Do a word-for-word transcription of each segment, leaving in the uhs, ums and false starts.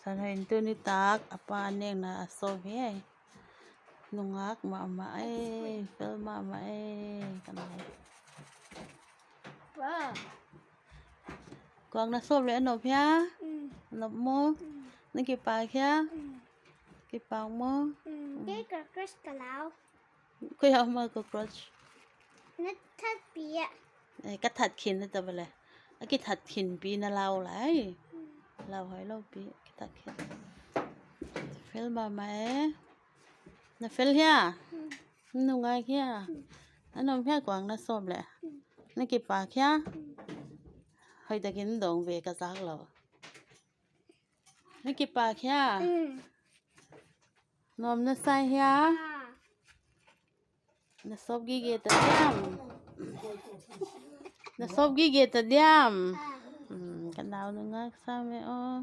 Kan hoih in tuni tak a pa nekna a sawm hi ei. Nungak mahmah ei, fel mahmah ei, kan hoih. Kuang na sawm le a nop hia? Mm. A nop maw? Mm. Na kipak hia? Mm. Kipak maw? Mm. Kei ka crush ka lau. Koi a om a cockroach? Na thatpi ah. Eh, ka that khin na ta bale. A kithat khin pi na lau lai. Mm. Lau hai lo pi, kithat khin. Fel mahmah e. Na fel hia? Mm. Nungak hia? Mm. A nop hia kuang na sawm le? Mm. Na kipak hia? Mm. Hoih takin dawng ve ka zak lo. Na kipak hia? Mm. Nuam na sa hia? Ah. Na sawp gige ta diam? Na sawp gige ta diam? Ah. Mm, ka nau nungak sa me aw.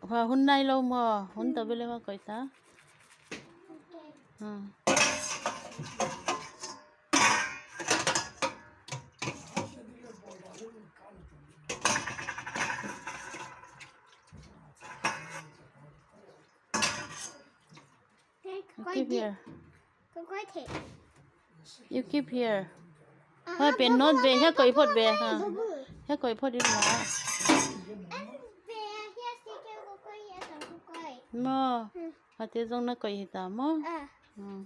Hua hun nai lo maw, hun ta bele hua koi ta. Hmm. You keep here. You keep here. Hoi pen not be, hia koi phot be. Ha. Hia koi phot in la. Mo. Ha te zong na koi hi ta mo. Hmm.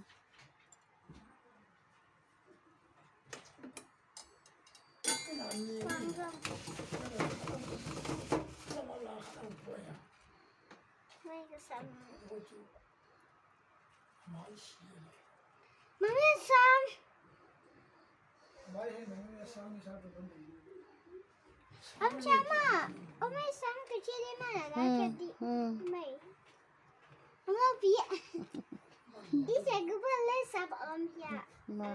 Mami sam. Om chama. Om sam ka chili mana la ka di. Mai. Om bi. Isa guba le sab om ya. Ma.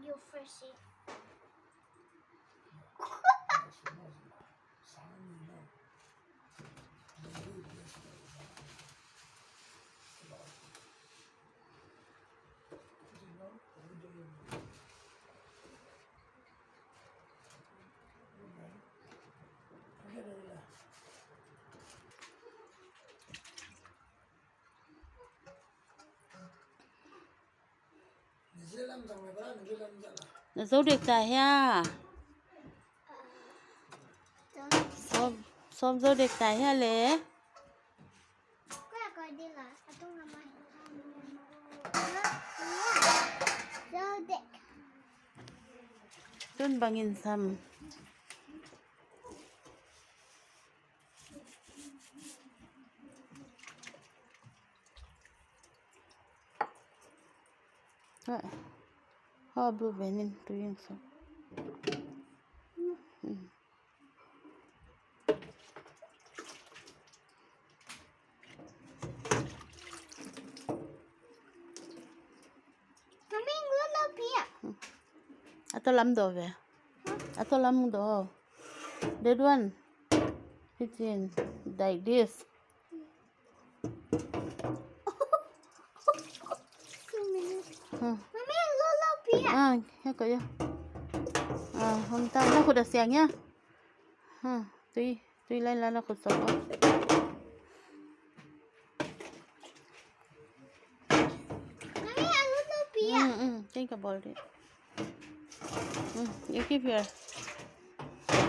You first. Na zo dek ta hia? Sawm, sawm zo dek ta hia le? Tun bangin sam. Hoi, hoi, blue benin tu yang so. Hmm. Mami, ngulu pia. Ato lam do ve. Ato lam do. That one. It's in like this. Hmm. Mami, ngulu pia. Ah, ya ko ya. Ah, hom ta na ko da siang ya. Ha, tui, tui lai lai la khut sawh. Mami, a lut lo pi ah. Mm, mm, tei ka bawl dih. Mm, you keep here.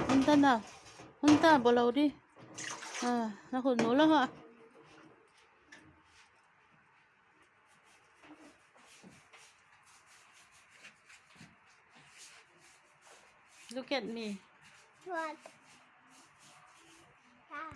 Hun ta na. Hun ta bawl lo dih. Ha, na khut nu lo ha. Look at me. What? Ah.